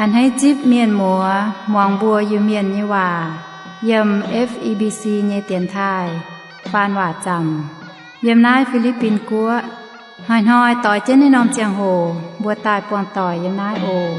A'hneiv zipv mienh muoz muangx mbuo Iu-Mienh nyei waac yiem F E B C nyei dienx taaih faan waac zaamc yiem naaiv Fi^li^bin Guoqv. Hnoi-hnoi doix jienv naaiv norm ziangh hoc mbuo daaih buangh doic yiem naaiv oc.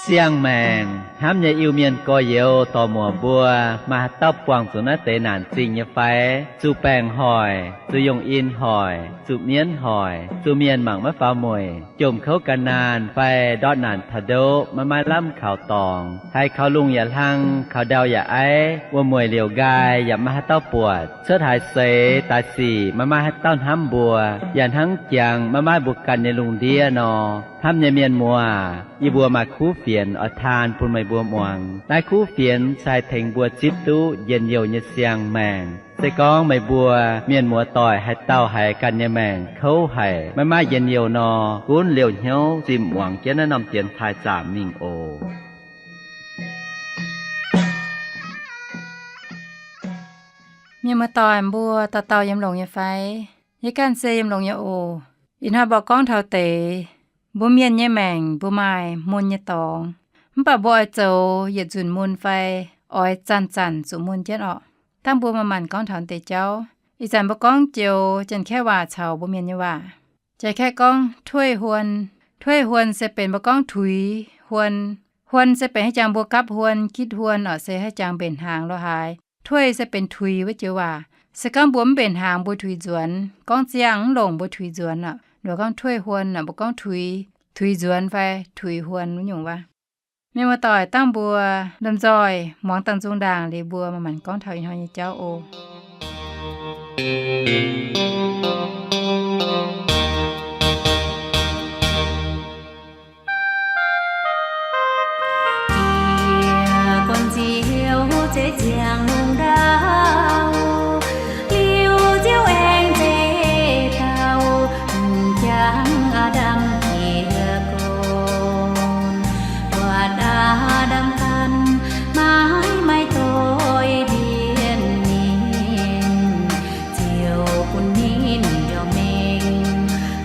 Siang-maengc hnamv nyei Iu-Mienh gorx-youz dorc-muoc mbuo, maaih haaix dauh buangh zuqc naaiv deix naanc zingh nyei fai? Zuqc baengc hoic, zuqc yongh in hoic, zuqc mienv hoic, zuqc mienh mangc maiv faaux mueic, jomc kouv gan naanh fai ndortv naanc taux ndoqv maiv maaih lamh kaux dorngx, haiz kaux lungh yaac hlang, kaux ndau yaac aiv, wuom-mueic liouc nqaai yaac maiv maaih haaix dauh buatc, cuotv haaix seix daaih sic maiv maaih haaix dauh hnamv mbuo, yaac hnangv jangx maiv maaih mbuo ganh nyei lungh ndiev nor. Hnamv nyei mienh muoz, yie mbuo maaih kuv fienx oix taan bun meih mbuo muangx. Naaiv kuv fienx se haih tengx mbuo zipv duqv njien-youh nyei siang-maengc. Se gorngv meih mbuo mienh muoz-doic haaix dauh haiz ganh nyei maengc kouv haic, maiv maaih njien-youh nor, gunv liouh hnyouv zimh muangx jienv naaiv norm dienx taaih zaamc mingh oc. Mienh muoz-doic mbuo dauh dauh yiem longx nyei fai? Yie ganh se yiem longx nyei oc. Ih hnoi mbuo gorngv taux deix mbuo mienh nyei maengc mbuo maaih mun nyei dorngx, mv baac mbuo oix zoux yietc nzunc mun fai oix zanc-zanc zuqc mun jienv orqc? Dangh mbuo maaih maanc gorngv taux deix jauv. Ih zanc mbuo gorngv joux Janx-Kaeqv waac caux mbuo mienh nyei waac. Janx-Kaeqv gorngv ถ้วยฮวน. ถ้วยฮวน se benx mbuo gorngv tuix huon. Huon se benx haaix jangx mbuo gapv huon, gitv huon orqc, se haaix jangx mbenc hnaangx lo haaix. ถ้วย se benx tuix wuov joux waac. Se gorngv mbuo mv mbenc hnaangx mbuo tuix nzuonx, gorngv ziangh mv longc mbuo tuix nzuonx orqc. Nduov gorngv ถ้วยฮวน orqc, mbuo gorngv tuix, tuix nzuonx fai tuix huon wuov nyungc waac. Mienh muoz-doic, dangh mbuo lomh nzoih muangx dangh nzung ndaangc liuz mbuo maaih maanc gorngv taux ih hnoi nyei jauv oc. Jiex guanh nziouv zeiv ziangh lungh ndau, liuz Ziouv aengx zeiv dauh m'jangc Aa^ndam jiex gorn, buatc Aa^ndam ganh maiv maaih doix ndiev ninh, Ziouv bun ninh njormh mengh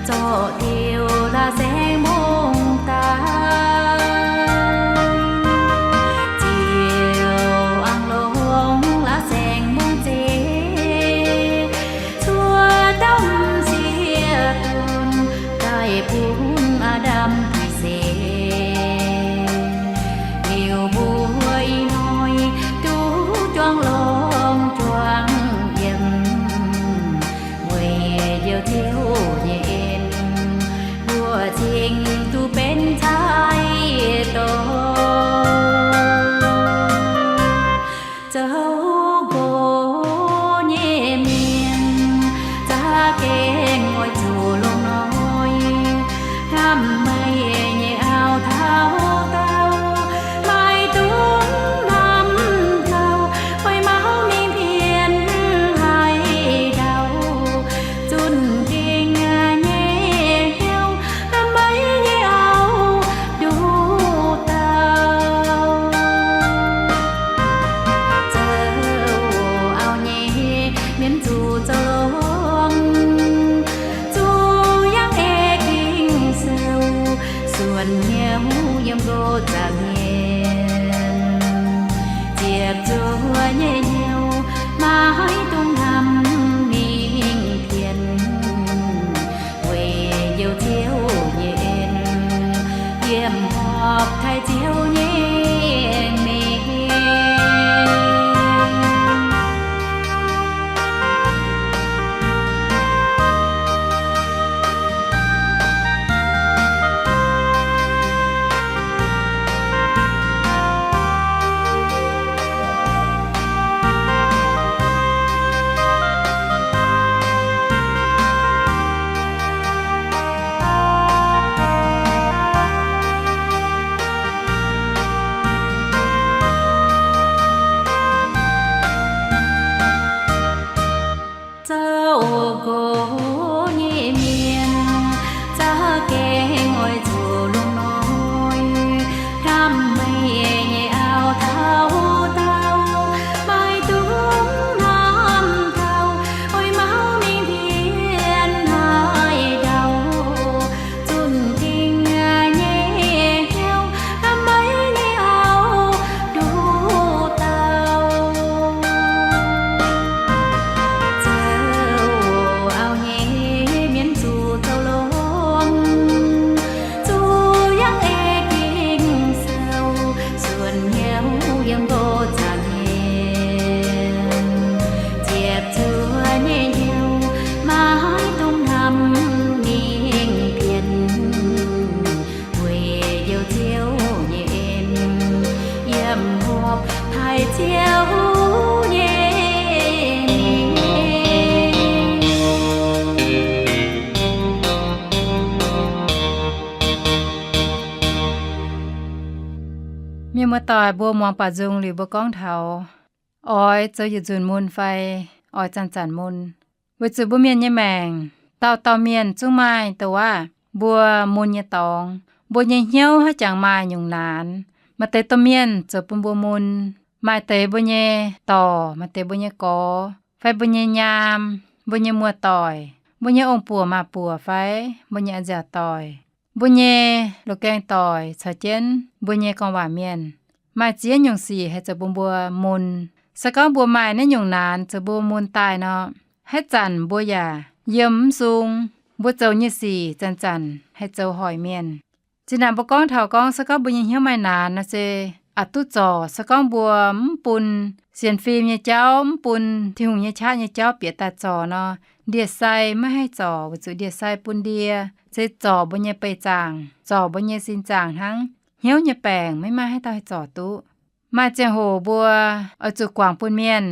zorqv diuh la'saengx mbong daaih. Ziouv aengx longc la'saengx mbong zeiv cuotv dauh m'sieqv donx daaih bun Aa^ndam daaih seix. Liuz mbuo ih hnoi duqv juangc longx juangc yiem, weic njoux Ziouv nyei en, mbuo cingx duqv benx cai dorn. Zoux nqox nyei mienh za'gengh oix zuqc longx hnoi, hnamv meih nyei auv taux daauh, maiv dungx hnamv gauh, oix mauv mingh pienx haaix dauh, zunc gengh nyei hnyouv hnamv meih nyei auv nduqc dauh. Zoux auv nyei mienh zuqc zoux longx, zuqc yangh ei Ging-Sou, suonc hnyouv yiem nqox zaangc mienh, ziepc zuoqv nyei hnyouv maiv dungx hnamv mingh pienx, weic njoux Ziouv nyei en, yiem horpc taaih Ziouv nyei mengh. Mienh muoz-doic, mbuo muangx baac nzung liuz mbuo gorngv taux oix zoux yietc nzunc mun fai oix zanc-zanc mun. Weic zuqc mbuo mienh nyei maengc, dauh dauh mienh zungv maaih douc waac mbuo mun nyei dorngx. Mbuo nyei hnyouv haiz jangx maaih nyungc naanc, maaih deix domh mienh zoux bun mbuo mun. Maaih deix mbuo nyei dorc, maaih deix mbuo nyei gorx, fai mbuo nyei nyaam, mbuo nyei muoz-doic, mbuo nyei ong-buoc maa-buoc fai mbuo nyei a'nziaauc doic, mbuo nyei loz-gaeng doic caux jienv mbuo nyei gorngv-waac mienh. Maaih ziex nyungc sic haih zoux bun mbuo mun. Se gorngv mbuo maaih naaiv nyungc naanc zoux mbuo mun daaih nor, haaix zanc mbuo yaac yiem mv sung. Mbuo zoux nyei sic zanc-zanc haih zoux hoic mienh. Zinh ndaangc mbuo gorngv taux gorngv, se gorngv mbuo nyei hnyouv maaih naanc nor se aqc duqv zorc. Se gorngv mbuo mv bun sienx fim nyei jauv, mv bun Tin-Hungh nyei qaqv nyei jauv bieqc daaih zorc nor, ndie-sai maiv haih zorc, weic zuqc ndie-sai bun ndie se zorc mbuo nyei beih zaangc, zorc mbuo nyei sin zaangc hnangv. Hnyouv nyei baengc maiv maaih haaix dauh haih zorc duqv. Maaih ziangh hoc mbuo oix zuqc guangc bun mienh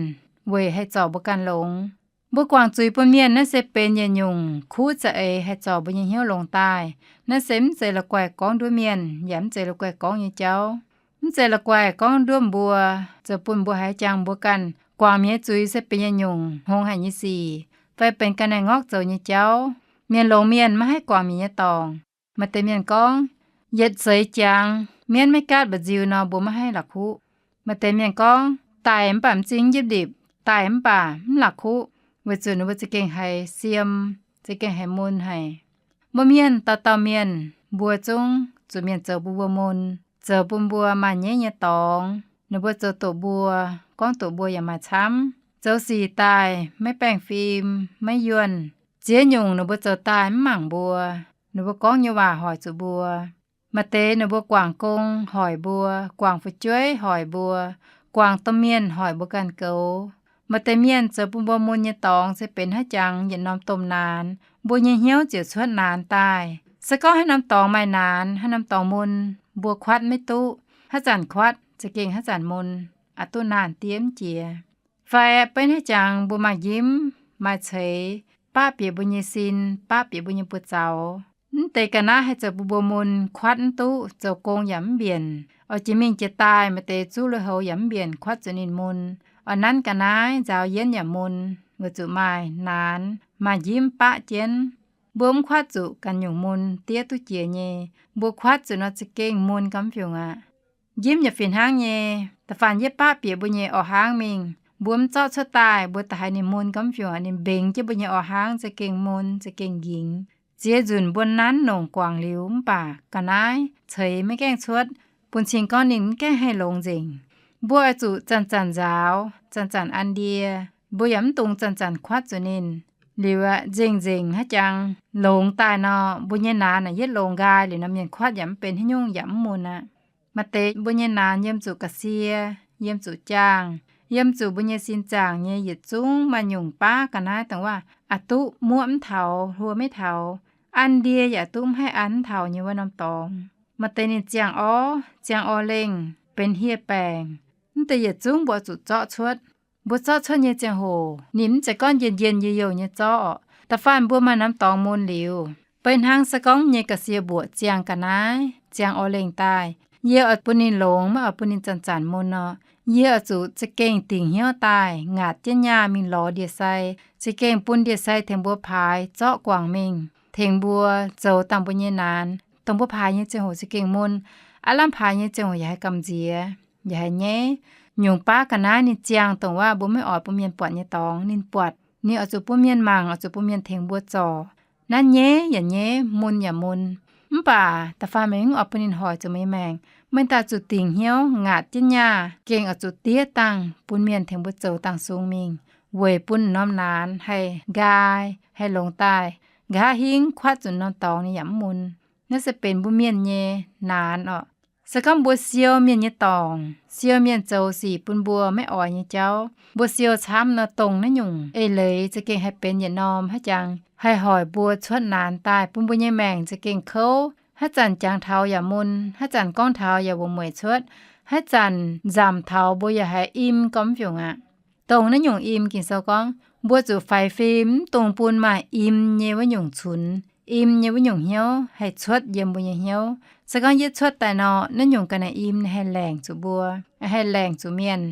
weic haih zorc mbuo ganh longx. Mbuo guangc zuiz bun mienh naaiv se benx yietc nyungc kuv za'eix haih zorc mbuo nyei hnyouv longx daaih. Naaiv se mv zeiz la'guaih gorngv nduov mienh, yaac mv zeiz la'guaih gorngv nyei jauv. Mv zeiz la'guaih gorngv nduov mbuo, zoux bun mbuo haiz jangx mbuo ganh guangc mienh nyei zuiz se benx yietc nyungc hngongx haic nyei sic, fai benx ga'naaiv-ngorc zoux nyei jauv. Mienh longx mienh maiv haih guangc mienh nyei dorngx. Maaih deix mienh gorngv, yietc seix jangx mienv maiv gaatv mba'nziu nor, mbuo maiv haih la'kuqv. Maaih deix mienh gorngv, daic mv baac m'zing njipv ndipc, daic mv baac mv la'kuqv, weic zuqc ninh mbuo za'gengh haiz siem, za'gengh haiz mun haic. Mbuo mienh dauh dauh mienh, mbuo zungv zuqc mienh zoux bun mbuo mun, zoux bun mbuo maaih nyeiv nyei dorngx. Ninh mbuo zoux doqc mbuo, gorngv doqc mbuo yaac maaih camv. Zoux sic daaih maiv baengh fim, maiv yuonh. Ziex nyungc ninh mbuo zoux daaih mv mangc mbuo. Ninh mbuo gorngv nyei waac hoic zuqc mbuo. Maaih deix ninh mbuo guangc gong hoic mbuo, guangc fu'jueiv hoic mbuo, guangc domh mienh hoic mbuo ganh goux. Maaih deix mienh zoux bun mbuo mun nyei dorngx se benx haaix jangx yietc norm domh naanc, mbuo nyei hnyouv ziouc cuotv naanc daaih. Se gorngv haaix norm dorngx maaih naanc, haaix norm dorngx mun, mbuo kuatv maiv duqv. Haaix zanc kuatv za'gengh haaix zanc mun, aqc duqv naanh diev mv jiex. Fai benx haaix jangx mbuo maaih njimv, maaih ceix, baqv bieqc mbuo nyei sin, baqv bieqc mbuo nyei buoz-zaux. Mv deix ga'naaiv haih zoux bun mbuo mun, kuatv mv duqv, zoux gong yaac mv mbienc. Oix jiex mingh jiex daaih maaih deix zuqv lui-houx yaac mv mbienc, kuatv zuqc ninh mun. Oix nanv ga'naaiv nzaaux yienv yaac mun, weic zuqc maaih naanc, maaih njimv baqv jienv. Mbuo mv kuatv zuqc ganh nyungc mun diev duqv jiex nyei. Mbuo kuatv zuqc nor za'gengh mun gau mv fiungc aqv. Njimv yaac fih hnangv nyei. Da'faanh yie baqv bieqc mbuo nyei orv hnangv mingh, mbuo mv zorqv cuotv daaih, mbuo da'haiz ninh mun gau mv fiungc aqv, ninh mbengx jienv mbuo nyei orv hnangv za'gengh mun, za'gengh nqingx. Ziex nzunc mbuo nanv nongc guangc liuz mv baac ga'naaiv ceix maiv gaengh cuotv, bun cing gorngv ninh mv gaengh haih longx nzengc. Mbuo oix zuqc zanc-zanc nzaaux, zanc-zanc an ndie. Mbuo yaac mv dungx zanc-zanc kuatv zuqc ninh. Liuz aqv, nzengc-nzengc haaix jangx longx daaih nor, mbuo nyei naanc naaic yietv longx nqaai liuz nor, mienh kuatv yaac mv benx haaix nyungc, yaac mv mun aqv. Maaih deix mbuo nyei naanc yiem zuqc ga'sie, yiem zuqc jaangh, yiem zuqc mbuo nyei sin zaangc nyei yietc zungv maaih nyungc baav ga'naaiv dongh waac aqc duqv muoqv mv taux, hluo maiv taux, an ndie yaac duqv mv haih an mv taux nyei wuov norm dorngx. Maaih deix ninh ziangh orv, ziangh orv lengh, benx hieh baengc. Mv deix yietc zungv mbuo zuqc zorqv cuotv. Mbuo zorqv cuotv nyei ziangh hoc ninh mv zeiz gorngv njien-njien youh youh nyei zorqv orqc. Da'faanh mbuo maaih norm dorngx mun liuz, beiv hnangv se gorngv nyei ga'sie mbuoqc ziangh ga'naaiv, ziangh orv lengh daaih, yie oix bun ninh longx, maiv oix bun ninh zanc-zanc mun nor, yie oix zuqc za'gengh dingc hnyouv daaih ngaatc jienv nyaah mingh lorz ndie-sai, za'gengh bun ndie-sai tengx mbuo paaix zorqv guangc mingh, tengx mbuo zoux dangh mbuo nyei naanc. Dongh mbuo paaix nyei ziangh hoc za'gengh mun, aav lamh paaix nyei ziangh hoc yaac haih gamh nziex, yaac haih nyaiv. Nyungc baav ga'naaiv ninh ziangh dongh waac mbuo maiv oix bun mienh buatc nyei dorngx ninh buatc. Ninh oix zuqc bun mienh mangc, oix zuqc bun mienh tengx mbuo zorc. Naaiv nyaiv yaac nyaiv, mun yaac mun. Mv baac da'faanh meih mv oix bun ninh hoic zuqc meih nyei maengc, meih daaih zuqc dingc hnyouv ngaatc jienv nyaah, gengh oix zuqc diev dangh bun mienh tengx mbuo zoux dangh sung mingh, weic bun norm naanc haih nqaai, haih longx daaih. Nqa'haav hingv kuatv zuqc norm dorngx ninh yaac mv mun. Naaiv se benx mbuo mienh nyei naanc orqc. Se gorngv mbuo siou mienh nyei dorngc, siou mienh zoux sic bun mbuo maiv oix nyei jauv, mbuo siou camv nor, dongh naaiv nyungc eix leiz za'gengh haih benx yietc norm haaix jangx haih hoic mbuo cuotv naanc daaih, bun mbuo nyei maengc za'gengh kouv. Haaix zanc jangx taux yaac mun, haaix zanc gorngv taux yaac wuonh mueic cuotv, haaix zanc nzamc taux mbuo yaac haiz im gormx fiungc aqv. Dongh naaiv nyungc im, Ging-Sou gorngv mbuo zuqc faix fim, mv dungx bun maaih im nyei wuov nyungc cunx. im nyei wuov nyungc hnyouv haih cuotv yiem mbuo nyei hnyouv. Se gorngv yie cuotv daaih nor, naaiv nyungc ga'naaiv im haih laengc zuqc mbuo, haih laengc zuqc mienh.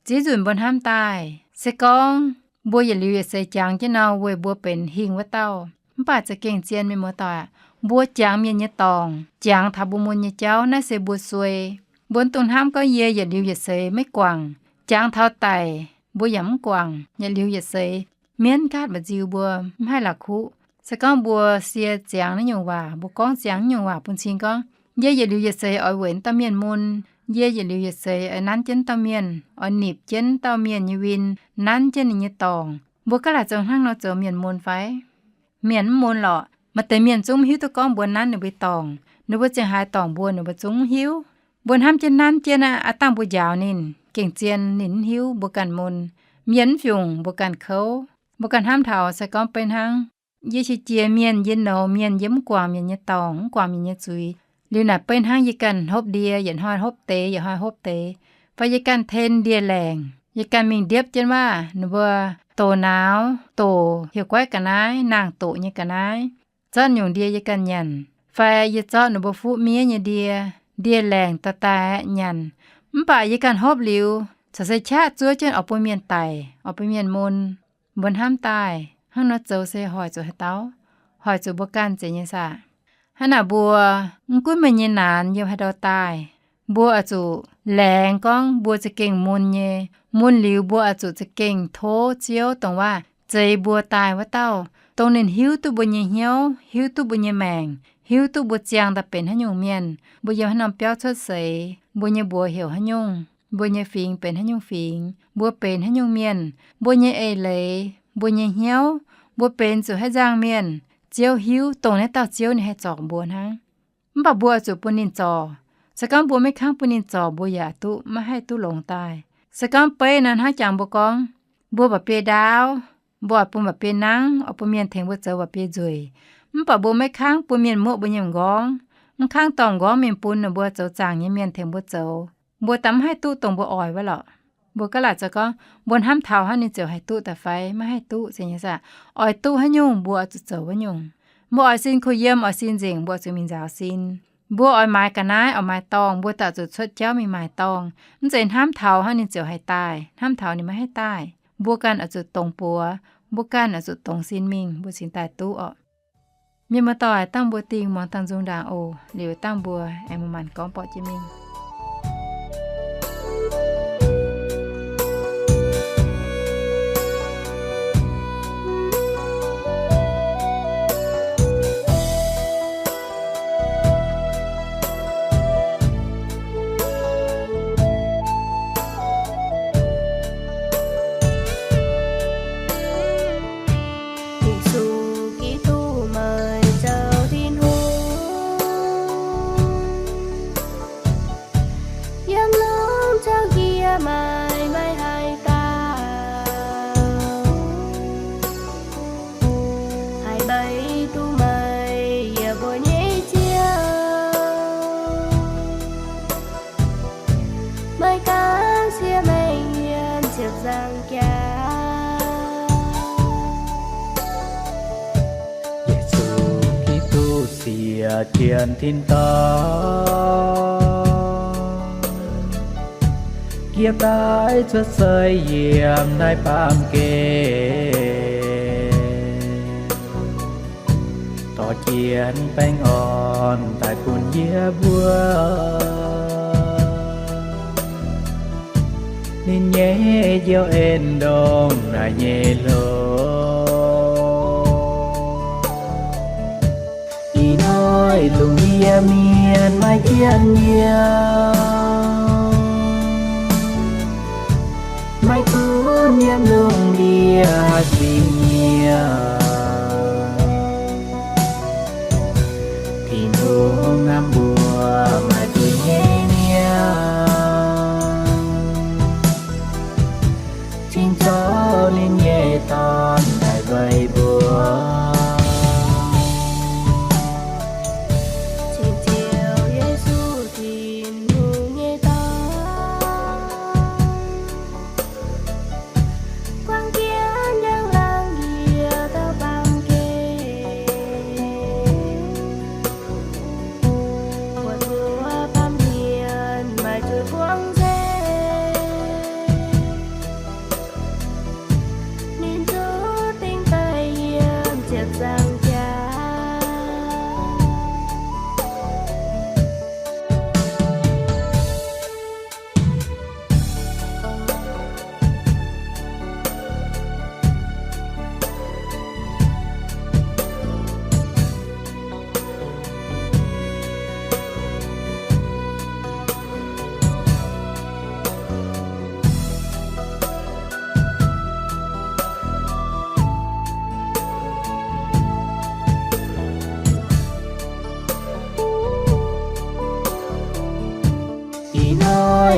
Ziex nzunc mbuo hnamv daaih, se gorngv mbuo yietc liuz yietc seix jangx jienv nor weic mbuo benx hingh wuov dauh. Mv baac za'gengh zien, mienh muoz-doic, mbuo jangx mienh nyei dorngc, jangx taux mbuo mun nyei jauv, naaiv se mbuo suei. Mbuo mv dungx hnamv gorngv yie yietc liuz yietc seix maiv guangc. Jangx taux daic mbuo yaac mv guangc, yietc liuz yietc seix mienv gaatv mba'nziu mbuo mv haih la'kuqv. Se gorngv mbuo sie ziangx naaiv nyungc waac, mbuo gorngv ziangx naaiv nyungc waac bun cing gorngv, yie yietc liuz yietc seix oix weic dauh mienh mun, yie yietc liuz yietc seix oix nanv jienv dauh mienh, oix nipc jienv dauh mienh nyei win, nanv jienv ninh nyei dorngc. Mbuo gaav laaic zoux hnangv nor zoux mienh mun fai? Mienh mv mun lorqc. Maaih deix mienh zungv mv hiuv duqv gorngv mbuo nanv ninh mbuo nyei dorngc, ninh mbuo ziangh haaix dorngc mbuo, ninh mbuo zungv mv hiuv. Mbuo hnamv jienv nanv jienv aqv, aav dangh mbuo njaaux ninh, gengh zien ninh mv hiuv, mbuo ganh mun. Mienh mv fiungc mbuo ganh kouv. Mbuo ganh hnamv taux se gorngv beiv hnangv, yie qiex jiez mienh, yie nouz mienh, yie mv guangc mienh nyei dorngc, mv guangc mienh nyei zuiz. Liuz naaic beiv hnangv yie ganh hopv ndie, yietc hnoi hopv deix, yietc hnoi hopv deix, fai yie ganh ten ndie-laengc, yie ganh mingh ndiepv jienv waac, ninh mbuo doqc nauz, doqc heuc guaiv ga'naaiv, nangh doqc nyei ga'naaiv, zorqv nyungc ndie yie ganh nyanc, fai yie zorqv ninh mbuo fuqv miev nyei ndie, ndie-laengc daaih daaih nyanc. Mv baac yie ganh hopv liuz, corc se qaqv zuov jienv oix bun mienh daic, oix bun mienh mun. Mbuo hnamv daaih hnangv nor zoux se hoic zuqc haaix dauh? Hoic zuqc mbuo ganh zeiz nyei saah? Hnangv naaic mbuo mv gunv meih nyei naanx yiem haaix ndau daaih, mbuo oix zuqc laengz gorngv mbuo za'gengh mun nyei. Mun liuz mbuo oix zuqc za'gengh tov Ziouv dongh waac zeix mbuo daaih wuov dauh, dongh ninh hiuv duqv mbuo nyei hnyouv, hiuv duqv mbuo nyei maengc, hiuv duqv mbuo ziangh daaih benx haaix nyungc mienh, mbuo yiem haaix norm biauv cuotv seix, mbuo nyei mbuox heuc haaix nyungc, mbuo nyei fingx benx haaix nyungc fingx, mbuo benx haaix nyungc mienh, mbuo nyei eix leiz, mbuo nyei hnyouv, mbuo benx zuqc haaix nzangc mienh, Ziouv hiuv, dongh naaiv dauh Ziouv ninh haih zorc mbuo hnangv. Mv baac mbuo oix zuqc bun ninh zorc. Se gorngv mbuo maiv kangv bun ninh zorc, mbuo yaac duqv maiv haih duqv longx daaih. Se gorngv beiv naaiv hnangv jangx mbuo gorngv, mbuo mba'biei ndaauv, mbuo oix bun mba'biei nangv, oix bun mienh tengx mbuo zoux mba'biei nzueic. Mv baac mbuo maiv kangv bun mienh muoqv mbuo nyei m'nqorngv, mv kangv dorh m'nqorngv mingh bun ninh mbuo zoux zaangc nyei mienh tengx mbuo zoux, mbuo daaih mv haih duqv dongh mbuo oix wuov lorqc. Mbuo gaav laaic zoux gorngv mbuo hnamv taux hnangv ninh ziouc haih duqv daaih fai maiv haih duqv, zeiz nyei saah? Oix duqv haaix nyungc mbuo oix zuqc zoux wuov nyungc. Mbuo oix sin kuh yiem, oix sin nzengc, mbuo oix zuqc mingh nzaaux sin. Mbuo oix maaiz ga'naaiv, oix maaiz dorngh, mbuo daaih zuqc cuotv jauv mingh maaiz dorngh. Mv zeiz hnamv taux hnangv ninh ziouc haih daaih, hnamv taux ninh maiv haih daaih. Mbuo ganh oix zuqc dongz buoz, mbuo ganh oix zuqc dongz sin mingh, mbuo cingx daaih duqv orqc. Mienh muoz-doic, dangh mbuo dingh muangx dangh nzung ndaangc oc. Liuz dangh mbuo aengx muangx maanc gorngv borqv jienv mingh. Yesu Giduc meih zoux Tin-Hungh, yiem lungh jauv yie meih maiv haih daauh, haih mbeix duqv meih yiem mbuo nyei Ziouv. Meih ganh siev mengh yiem ziepc nzaangc jaax. Yesu Giduc siec jienv tin-dorngh, giepv daaih cuotv seix yiem naaiv baamh gen, dorh jienv baengh orn daaih bun yie mbuo. Ninh nyei njoux en ndongc naaiv nyei hlo. Ih hnoi lungh ndiev mienh maiv jienv yie, maiv gunv yiem lungh ndiev singx nyie, Tin-Hungh hnamv mbuo maaih zuiz nyei niaa, cingx zoux ninh nyei Dorn daaih nzuih mbuo. Cingx ziouc Yesu Tin-Hungh nyei Dorn, guangc jienv njang-laangc yie dauh baamh gen.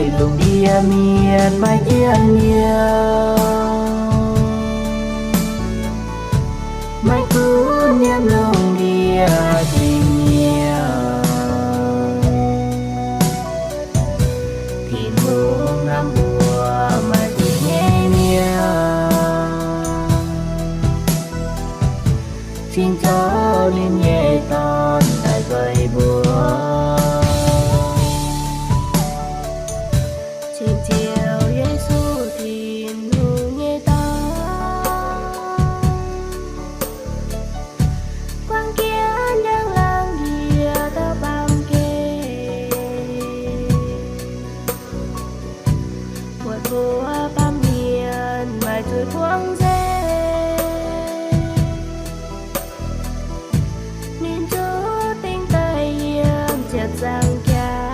Lungh ndiev mienh maiv jienv hnyouv, maiv gunv yiem lungh ndiev dingc hnyouv. Tin-Hungh hnamv mbuo maaih zuqc nyei hnyouv, cingx zoux ninh nyei Dorn daaih nzueic mbuo. Cing-Nzioux Yesu, Tin-Hungh nyei Dorn, guangc jienv njang-laangc yie dauh baamh gen, buatc mbuo baamh mienh maaih zuiz buangv nzengc, ninh zuqc dingh daaih yiem ziepc nzaangc jaax.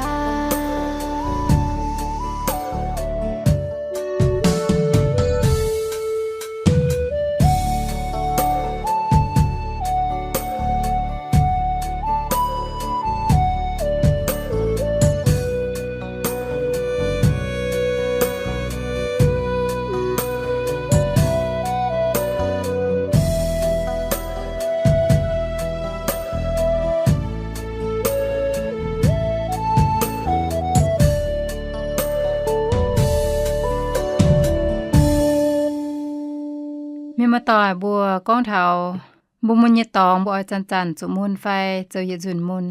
Mienh muoz-doic mbuo gorngv taux mbuo mun nyei dorngx, mbuo oix zanc-zanc zuqc mun fai zoux yietc nzunc mun?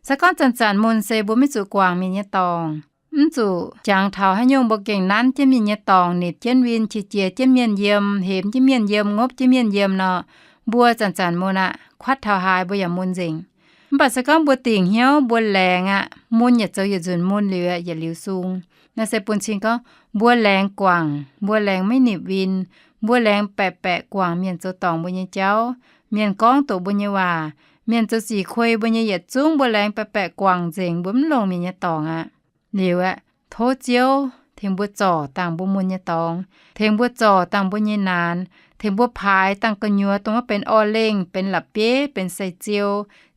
Se gorngv zanc-zanc mun se mbuo maiv zuqc guangc mienh nyei dorngx, mv zuqc jangx taux haaix nyungc, mbuo gengh nanv jienv mienh nyei dorngx, nipc jienv win, qiex jiez jienv mienh yiem, hemx jienv mienh yiem, ngopv jienv mienh yiem nor, mbuo zanc-zanc mun aqv. Kuatv taux haaix mbuo yaac mun nzengc. Mv baac se gorngv mbuo dingc hnyouv, mbuo laengz aqv, mun yaac zoux yietc nzunc mun liuz, yietc liuz sung. Naaiv se bun cing gorngv mbuo laengz guangc, mbuo laengz maiv nipc win, mbuo laengz baeqc baeqc guangc mienh zoux dorngc mbuo nyei jauv, mienh gorngv doqc mbuo nyei waac, mienh zoux sic kuei mbuo nyei yietc zungv, mbuo laengz baeqc baeqc guangc nzengc, mbuo mv longc mienh nyei dorngx aqv. Liuz aeqv, tov Ziouv tengx mbuo zorc dangh mbuo mun nyei dorngx, tengx mbuo zorc dangh mbuo nyei naanx, tengx mbuo paaix dangh gu'nyuoz dongh maiv benx orv lengh, benx la'bieiv, benx sai-ziou,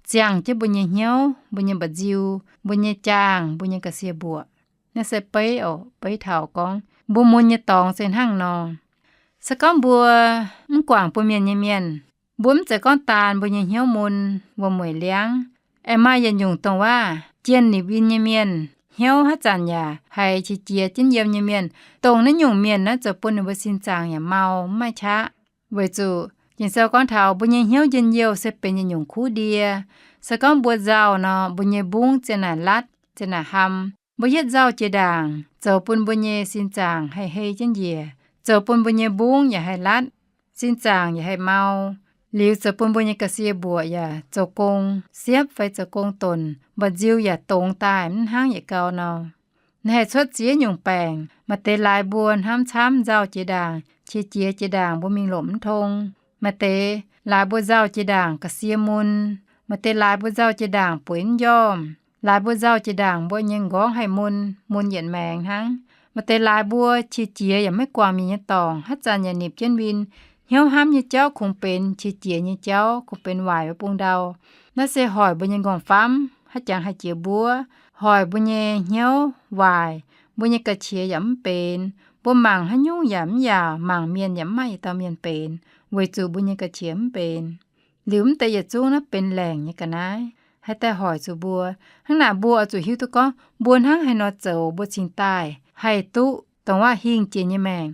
ziangh jienv mbuo nyei hnyouv, mbuo nyei mba'nziu, mbuo nyei jaangh, mbuo nyei ga'sie mbuoqc. Naaiv se beiv oc, beiv taux gorngv mbuo mun nyei dorngx se hnangv nor. Se gorngv mbuo mv guangc bun mienh nyei mienh, mbuo mv zeiz gorngv daan mbuo nyei hnyouv mun, wuom-mueic liangv. Aengx maaih yietc nyungc dongh waac jienh nipc win nyei mienh, hnyouv haaix zanc yaac haiz qiex jiez jienv yiem nyei mienh, dongh naaiv nyungc mienh naaiv zoux bun ninh mbuo sin zaangc yaac mau, mv maaih qaqv. Weic zuqc Ging-Sou gorngv taux mbuo nyei hnyouv njien-youh se benx yietc nyungc kuv ndie. Se gorngv mbuo nzauh nor, mbuo nyei mbungv ziang naaic latv, ziang naaic ham. Mbuo yietv nzauh jiex ndaangc, zoux bun mbuo nyei sin zaangc haih hei jienv njiec, zoux bun mbuo nyei mbungv yaac haih latv, sin zaangc yaac haih mau, liuz zoux bun mbuo nyei ga'sie mbuoqc yaac zoux gong siepv fai zoux gong donc, mba'nziu yaac dongz daaih mv hnangv yietc gau nor. Naaiv haih cuotv ziex nyungc baengc. Maaih deix laaix mbuo hnamv camv nzauh jiex ndaangc, qiex jiez jiex ndaangc mbuo mingh lomc mv tong. Maaih deix laaix mbuo nzauh jiex ndaangc ga'sie mun. Maaih deix laaix mbuo nzauh jiex ndaangc bueix mv njormh. Laaix mbuo nzauh jiex ndaangc mbuo nyei m'nqorngv haih mun, mun yietc maengx hnangv. Maaih deix laaix mbuo qiex jiez yaac maiv guangc mienh nyei dorngc, haaix zanc yaac nipc jienv win. Hnyouv hnamv nyei jauv kungx benx qiex jiez nyei jauv, kungx benx waaic wuov bung ndau. Naaiv se hoic mbuo nyei m'nqorngv-famv haaix jangx haih jiex mbuov, hoic mbuo nyei hnyouv waaic, mbuo nyei ga'qiex yaac mv benx. Mbuo mangc haaix nyungc yaac mv yaauc, mangc mienh yaac mv maaih yietc dauh mienh benx, weic zuqc mbuo nyei ga'qiex mv benx. Liuz mv deix yietc zungv naaiv benx laengc nyei ga'naaiv haih daaih hoic zuqc mbuo. Hnangv naaic mbuo oix zuqc hiuv duqv gorngv mbuo hnangv haaix nor zoux mbuo cingx daaih haih duqv dongh waac hingh jiex nyei maengc.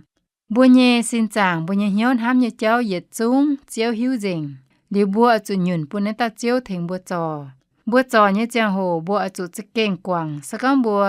Mbuo nyei sin zaangc, mbuo nyei hnyouv hnamv nyei jauv yietc zungv Ziouv hiuv nzengc. Liuz mbuo oix zuqc nyunc bun naaiv dauh Ziouv tengx mbuo zorc. Mbuo zorc nyei ziangh hoc mbuo oix zuqc za'gengh guangc. Se gorngv mbuo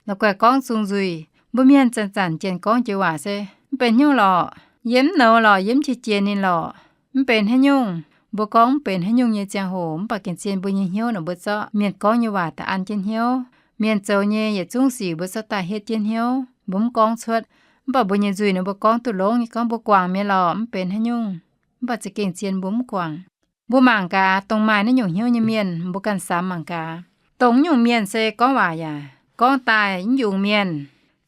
la'guaih gorngv zung nzuih, mbuo mienh zanc-zanc janx gorngv jiex waac se, mv benx haaix nyungc lorqc, yie mv nouz lorqc, yie mv qiex jiez ninh lorqc, mv benx haaix nyungc. Mbuo gorngv mv benx haaix nyungc nyei ziangh hoc, mv baac gengh zien mbuo nyei hnyouv naaic mbuo zorqv mienh gorngv nyei waac daaih an jienv hnyouv. Mienh zoux nyei yietc zungv sic mbuo zorqv daaih hietv jienv hnyouv, mbuo mv gorngv cuotv. Mv baac mbuo nyei nzuih naaic mbuo gorngv duqv longx nyei gorngv mbuo guangc mi'aqv lorqc, mv benx haaix nyungc. Mv baac za'gengh zien mbuo mv guangc. Mbuo mangc gaax, dongh maaih naaiv nyungc hnyouv nyei mienh, mbuo ganh samx mangc gaax. Dongh naaiv nyungc mienh se gorngv waac yaac gorngv daaih mv yungz mienh,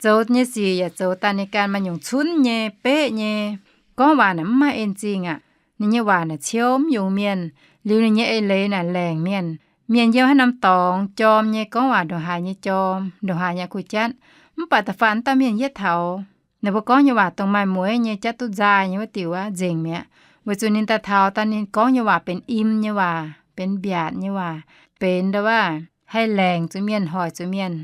zoux nyei sic yaac zoux daaih ninh ganh maaih nyungc cunv nyei, beqv nyei, gorngv waac naaic mv maaih en zingh aqv. Ninh nyei waac naaic ciouv mv yungz mienh, liuz ninh nyei eix leiz naaic laengc mienh. Mienh yiem haaix norm dorngx jorm nyei, gorngv waac ndongc haaix nyei jorm, ndongc haaix nyei kuh jatv. Mv baac da'faanh dauh mienh yietv taux, ninh mbuo gorngv nyei waac dongh maaih mueiz nyei, jatv duqv nzaaih nyei wuov diuc aqv, nzengc mi'aqv. Weic zuqc ninh daaih taux daaih ninh gorngv nyei waac benx im nyei waac, benx mbiaatc nyei waac, benx ndau waac haih laengc zuqc mienh, hoic zuqc mienh.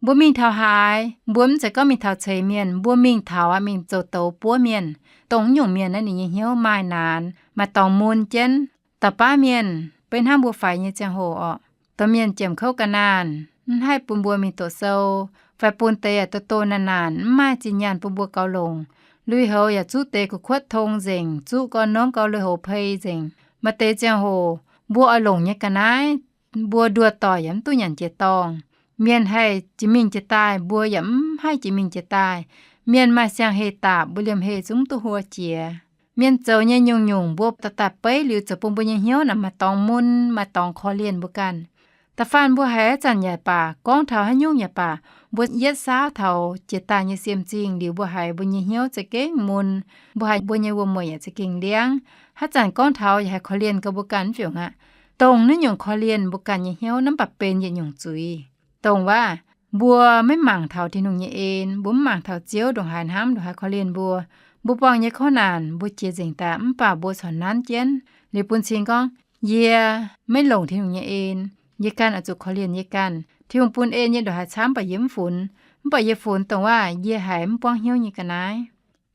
Mbuo mingh taux haaix, mbuo mv zeiz gorngv mingh taux ceix mienh, mbuo mingh taux aqv, mingh zoux douz buov mienh. Dongh nyungc mienh naaiv ninh nyei hnyouv maaih naanc, maaih dorngx mun jienv. Dauh baav mienh beiv hnangv mbuo faix nyei ziangh hoc orqc, domh mienh jiemc kouv ga'naanh, mv haih bun mbuo mingh doqc sou, fai bun deix yaac doh doh naanc naanc, mv maaih zinh nyaanh bun mbuo gaux longc. Lui-houx yaac zuqv deix gu'kuotv tong nzengc, zuqv gau norm gau lui-houx pei nzengc. Maaih deix ziangh hoc mbuo oix longc nyei ga'naaiv, mbuo nduoh doic yaac mv duqv nyanc jiex dorngh. Mienh haih jiex mingh jiex daaih, mbuo yaac mv haih jiex mingh jiex daaih. Mienh maaih siang-heh daapc, mbuo liemh heh zungv duqv hlo jiex. Mienh zoux nyei nyungc-nyungc mbuo daaih daaih beiv liuz zoux bun mbuo nyei hnyouv naaic maaih dorngx mun, maaih dorngx korv-lienh mbuo ganh. Da'faanh mbuo haiz haaix zanc yaac baac, gorngv taux haaix nyungc yaac baac, mbuo yietv saauv taux jiex daaih nyei siem zingh liuz, mbuo haiz mbuo nyei hnyouv za'gengh mun, mbuo haiz mbuo nyei wuom-mueic yaac za'gengh ndiangv. Haaix zanc gorngv taux yaac haih korv-lienh gau mbuo ganh mv fiuv aqv. Dongh naaiv nyungc korv-lienh mbuo ganh nyei hnyouv naaiv mv baac benx yietc nyungc zuiz. Dongh waac mbuo maiv mangc taux Tin-Hungh nyei en, mbuo mv mangc taux Ziouv ndongc haaix hnamv, ndongc haaix korv-lienh mbuo. Mbuo buangh nyei kouv naanc mbuo jiex nzengc daaih, mv baac mbuo corc nanv jienv liuz bun cing gorngv, yie maiv longc Tin-Hungh nyei en. Yie ganh oix zuqc korv-lienh yie ganh. Tin-Hungh bun en yie ndongc haaix camv baac yie mv funx, mv baac yie funx dongh waac yie haiz mv buangv hnyouv nyei ga'naaiv.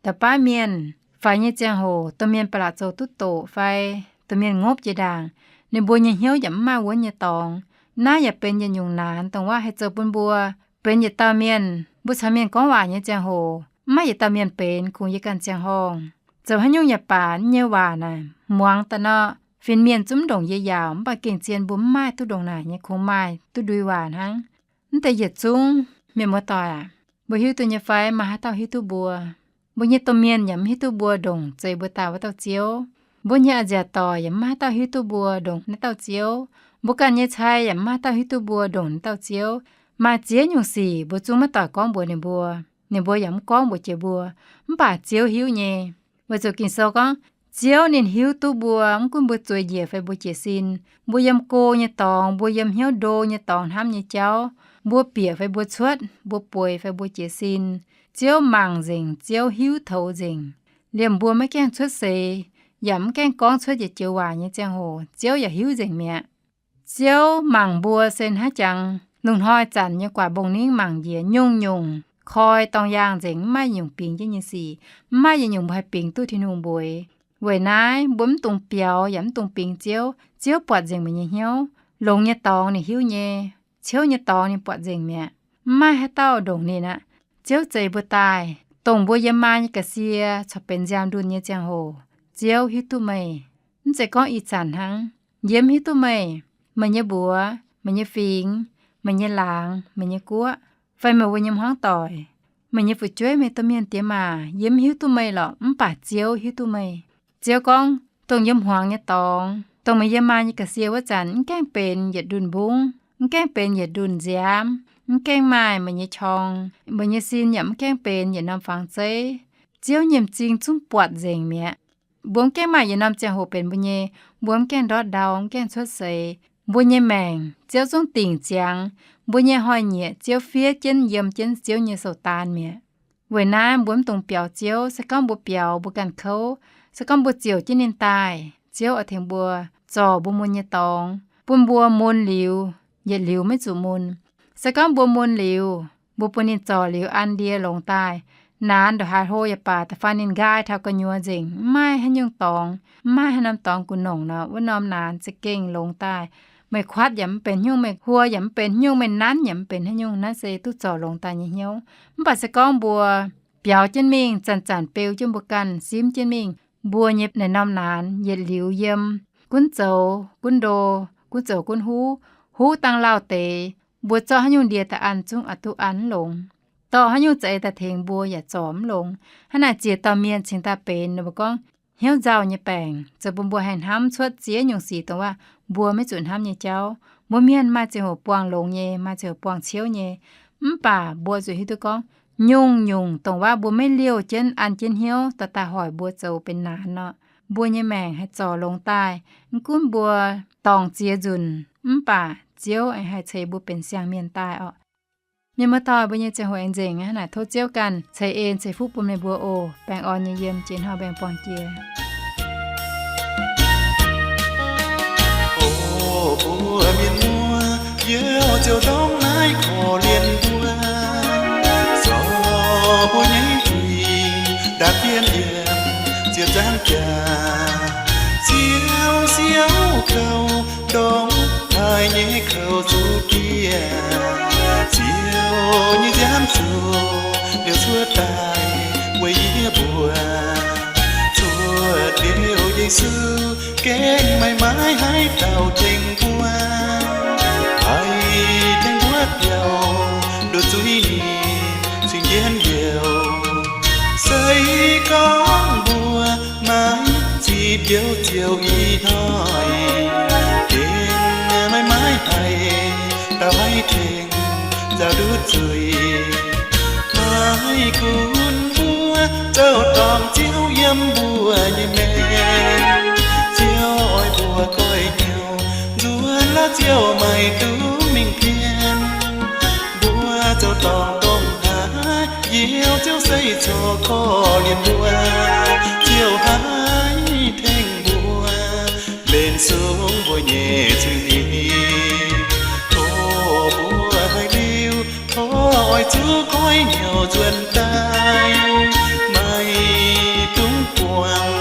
Da'baav mienh faix nyei ziangh hoc, domh mienh ba'laqc zoux duqv doqc fai domh mienh ngopv jiex ndaangc, ninh mbuo nyei hnyouv yaac mv maaih wuonv nyei dorngx. Naaiv yaac benx yietc nyungc naanc, dongh waac haih zoux bun mbuo benx yietc dauh mienh, mbuo caux mienh gorngv waac nyei ziangh hoc mv maaih yietc dauh mienh benx, kungx yie ganh ziangh horngh. Zoux haaix nyungc yaac baac, nyei waac naaic muangx daaih nor, fin-mienh zungv ndongc yie yaauc, mv baac gengh zien mbuo mv maaih duqv ndongc naaic nyei, kungx maaih duqv ndui waac hnangv. Mv deix yietc zungv mienh muoz-doic aac, mbuo hiuv duqv nyei fai maaih haaix dauh hiuv duqv mbuo? Mbuo nyei domh mienh yaac mv hiuv duqv mbuo ndongc zeix mbuo daaih wuov dauh Ziouv. Mbuo nyei a'nziaauc doic yaac mv maaih haaix dauh hiuv duqv mbuo ndongc naaiv dauh Ziouv. Mbuo ganh nyei cai yaac mv maaih haaix dauh hiuv duqv mbuo ndongc naaiv dauh Ziouv. Maaih ziex nyungc sic mbuo zungv maiv doic gorngv mbuox ninh mbuo, ninh mbuo yaac mv gorngv mbuox jiex mbuo, mv baac Ziouv hiuv nyei. Weic zuqc Ging-Sou gorngv, Ziouv ninh hiuv duqv mbuo, mv gunv mbuo zueiz njiec fai mbuo jiez sin, mbuo yiem go nyei dorngx, mbuo yiem hnyouv ndo nyei dorngx hnamv nyei jauv, mbuo bieqc fai mbuo cuotv, mbuo bueix fai mbuo jiez sin, Ziouv mangc nzengc, Ziouv hiuv toux nzengc. Liemh mbuo maiv gaengh cuotv seix, yaac mv gaengh gorngv cuotv yietc joux waac nyei ziangh hoc, Ziouv yaac hiuv nzengc mi'aqv. Ziouv mangc mbuo se hnangv jangx lungh hnoi zanc nyei guaax mbong-ningv mangc njiec nyungc-nyungc koi dorng yaangh nzengc, mv maaih nyungc bingx jienv nyei sic, mv maaih yietc nyungc mbuo haih bingx duqv Tin-Hungh mbuox. Weic naaiv mbuo mv dungx biaux yaac mv dungx bingx Ziouv. Ziouv buatc nzengc meih nyei hnyouv. Longx nyei dorngx ninh hiuv nyei, ciouv nyei dorngx ninh buatc nzengc mi'aqv. Mv maaih haaix dauh ndongc ninh aqv. Ziouv zeix mbuo daaih, dongh mbuo yiem maa nyei ga'sie corc benx nziaamv-ndunh nyei ziangh hoc, Ziouv hiuv duqv meih. Mv zeiz gorngv ih zanc hnangv. Yie mv hiuv duqv meih, meih nyei mbuox, meih nyei fingx, meih nyei laangz, meih nyei guoqv, fai meih mbuo nyei hmuangv doic, meih nyei fu'jueiv, meih domh mienh diex maac, yie mv hiuv duqv meih lorqc, mv baac Ziouv hiuv duqv meih. Ziouv gorngv, dongh yiem hmuangx nyei dorngx, dongh meih yiem maa nyei ga'sie wuov zanc, mv gaengh benx yietc ndunh mbungv, mv gaengh benx yietc ndunh nziaamv, mv gaengh maaih meih nyei qorng, meih nyei sin yaac mv gaengh benx yietc norm fangx zeiv. Ziouv nyei m'zing zungv buatc nzengc mi'aqv. Mbuo mv gaengh maaih yietc norm ziangh hoc benx mbuo nyei, mbuo mv gaengh ndortv ndau, mv gaengh cuotv seix, mbuo nyei maengc Ziouv zungv dingc ziangx. Mbuo nyei hnoi-nyieqc Ziouv fiev jienv, yiem jienv Ziouv nyei sou-daan mi'aqv. Weic naaiv mbuo mv dungx biaux Ziouv. Se gorngv mbuo biaux, mbuo ganh kouv, se gorngv mbuo ziouc jienv ninh daaih, Ziouv oix tengx mbuo zorc mbuo mun nyei dorngx, bun mbuo mun liuz, yietc liuz maiv zuqc mun. Se gorngv mbuo mun liuz, mbuo bun ninh zorc liuz an ndie longx daaih, naanx ndongc haaix hlo yaac baac, da'faanh ninh nqaai taux gu'nyuoz nzengc, mv maaih haaix nyungc dorngx, mv maaih haaix norm dorngx gunv nongc nor, wuov norm naanx za'gengh longx daaih. Meih kuatv yaac mv benx haaix nyungc, meih huo yaac mv benx haaix nyungc, meih nanv yaac mv benx haaix nyungc. Naaiv se duqv zorc longx daaih nyei hnyouv. Mv baac se gorngv mbuo biaux jienv mingh, zanc-zanc beu jienv mbuo ganh simv jienv mingh, mbuo nyei naaiv norm naanx yietc liuz yiem, gunv zoux gunv ndo, gunv zoux gunv huv, huv dangh lauh deix, mbuo zorqv haaix nyungc ndie daaih an zungv oix duqv an mv longx. Dorh haaix nyungc za'eix daaih tengx mbuo yaac zorc mv longx. Hnangv naaic ziex dauh mienh cingx daaih benx ninh mbuo gorngv hnyouv nzauh nyei baengc, zoux bun mbuo haih hnamv cuotv ziex nyungc sic dongh waac mbuo maiv zuqc hnamv nyei jauv. Mbuo mienh maaih ziangh hoc buangh longx nyei, maaih ziangh hoc buangh ciouv nyei. Mv baac mbuo zuqc hiuv duqv gorngv, nyungc-nyungc dongh waac mbuo maiv liouh jienv an jienv hnyouv daaih daaih hoic mbuo zoux benx naanx nor, mbuo nyei maengc haih zorc longx daaih. Mv gunv mbuo dorngc ziex nzunc, mv baac Ziouv aengx haih ceix mbuo benx siang-mienh daaih orqc. Mienh muoz-doic, mbuo nyei ziangh hoc aengx nzengc aqv. Naaic tov Ziouv ganh ceix en ceix fuqv bun meih mbuo oc. Baengh orn nyei yiem jiex hnoi baengh buangh jiex. O mbuo mienh muoz, yie ziouc ndorm naaiv korv-lienh mbuo, zorc mbuo nyei huingx ndaapv jienv yiem ziepc nzaangc jaax, ziouc siouc kouv ndongc haaix nyei kouv zuqc diev. Ziouv nyei nziaamv zuqc liouc cuotv daaih weic yie mbuo. Cuotv liuz Yesu gengh maiv maaih haaix dauh tengx mbuo, haih tengx mbuo biaux nduov zuiz ninh cingx jienv youc. Se gorngv mbuo maiv zipc youc ziouc ih hnoi, gengh maiv maaih haaix dauh haih tengx nzaaux nduov zuiz. Maiv gunv mbuo zoux dorngc Ziouv yiem mbuo nyei maengc, Ziouv oix mbuo goiv hnyouv nzuonx laav Ziouv maiv duqv mingh pien. Mbuo zoux dorngc ndongc haaix, Ziouv se corc korv-lienh mbuo, Ziouv haih tengx mbuo mbenc sung mbuo nyei zuiz. O mbuo haiz liuz, tov oix zuqc goiv hnyouv nzuonx daaih, maiv dungx buangh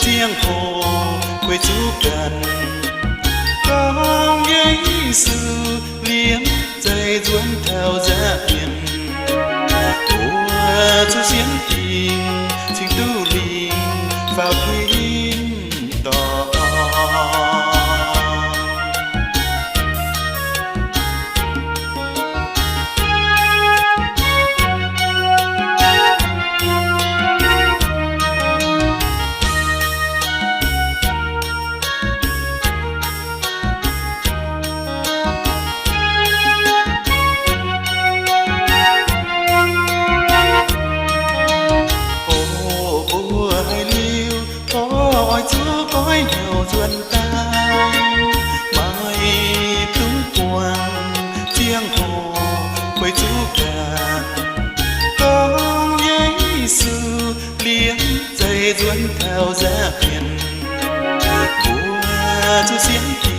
ziangh hoc guei zuqc ganh. Gorngv Yesu liemh zeih nzuonx taux nza'hmien, mbuo zuqc sienx dingc cingx duqv lingc faaux tin-dorngh. O mbuo haiz liuz, tov oix zuqc goiv hnyouv nzuonx daaih, maiv dungx buangh ziangh hoc guei zuqc ganh. Gorngv Yesu liemh zeih nzuonx taux nza'hmien, mbuo zuqc sienx dingc